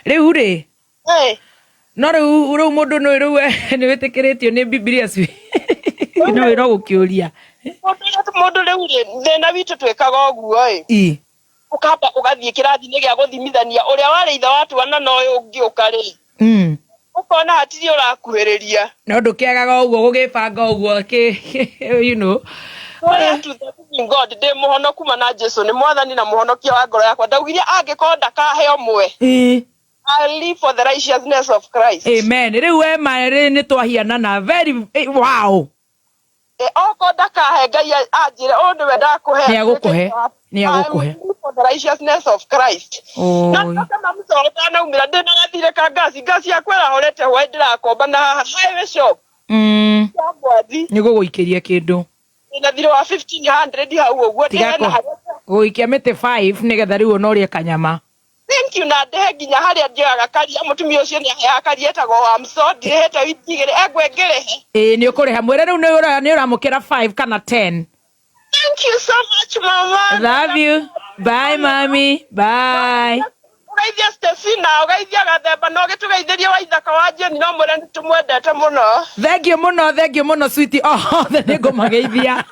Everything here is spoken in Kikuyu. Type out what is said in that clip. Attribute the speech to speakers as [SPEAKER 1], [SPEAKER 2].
[SPEAKER 1] Rĩu rĩ, no rĩu mũndũ nĩ rĩu nĩ wĩtĩkĩrĩtio nĩ Bibilia ci no wĩra gũkĩũria.
[SPEAKER 2] Mũndũ rĩu rĩ, thĩna witũ twĩkaga ũguo ĩ, ũkamba ũgathiĩ kĩrathi-inĩ gĩa gũthimithania ũrĩa warĩ ithe wa twana na ũyũ ũngĩ ũka rĩ, ũkona hatirĩ ũrakuhĩrĩria.
[SPEAKER 1] No ndũkĩagaga ũguo gũgĩbanga ũguo kĩ you know.
[SPEAKER 2] Glory to the living God, ndĩ mũhonoku ma na Jesu nĩ mwathani na mũhonokia wa ngoro yakwa. Ndaugire angĩkorwo ndakahe ũmwe, I live for the righteousness of Christ.
[SPEAKER 1] Amen. Rĩu we ma rĩ nĩ twahianana very wow.
[SPEAKER 2] Okorwo ndakahe, Ngai anjĩre ũyũ nĩwe ndakũhe.
[SPEAKER 1] Nĩ agũkũhe. Nĩ agũkũhe.
[SPEAKER 2] I live for the righteousness of Christ. Na ndoka mamuco ũtanaumĩra ndĩna gathirĩ ka ngasi, ngasi yakwa ĩrahorete hwaĩ, ndĩrakomba na haha highway shop ya Mwathi.
[SPEAKER 1] Nĩ gũgũikĩria kĩndũ.
[SPEAKER 2] Ndĩna thirĩ wa 1500 hau ũguo.
[SPEAKER 1] Tiga
[SPEAKER 2] ndĩhe na harĩa
[SPEAKER 1] gũikia mĩtĩ 5 nĩgetha rĩu ona ũrĩe kanyama.
[SPEAKER 2] Thank you, na ndĩhe nginya harĩa ndioyaga karia. Mũtumia ũcio nĩ aheaga karia etagwo Wamso, ndirĩhĩte wiki 2, engwe ngĩrĩhe.
[SPEAKER 1] Ĩĩ, nĩ ũkũrĩha, mwĩre rĩu nĩ ũramũkĩra 5 kana 10.
[SPEAKER 2] Thank you so much, mama.
[SPEAKER 1] Love you. Bye, mami, bye.
[SPEAKER 2] Ũgeithia Stefina, ũgeithia Gathemba, na ũgĩtũgeithĩrie wa ithaka wa Jeni, no mwĩre nĩ tũmwendete mũno.
[SPEAKER 1] Thank you mũno, thank you mũno, sweetie. Othe nĩ ngũmageithia.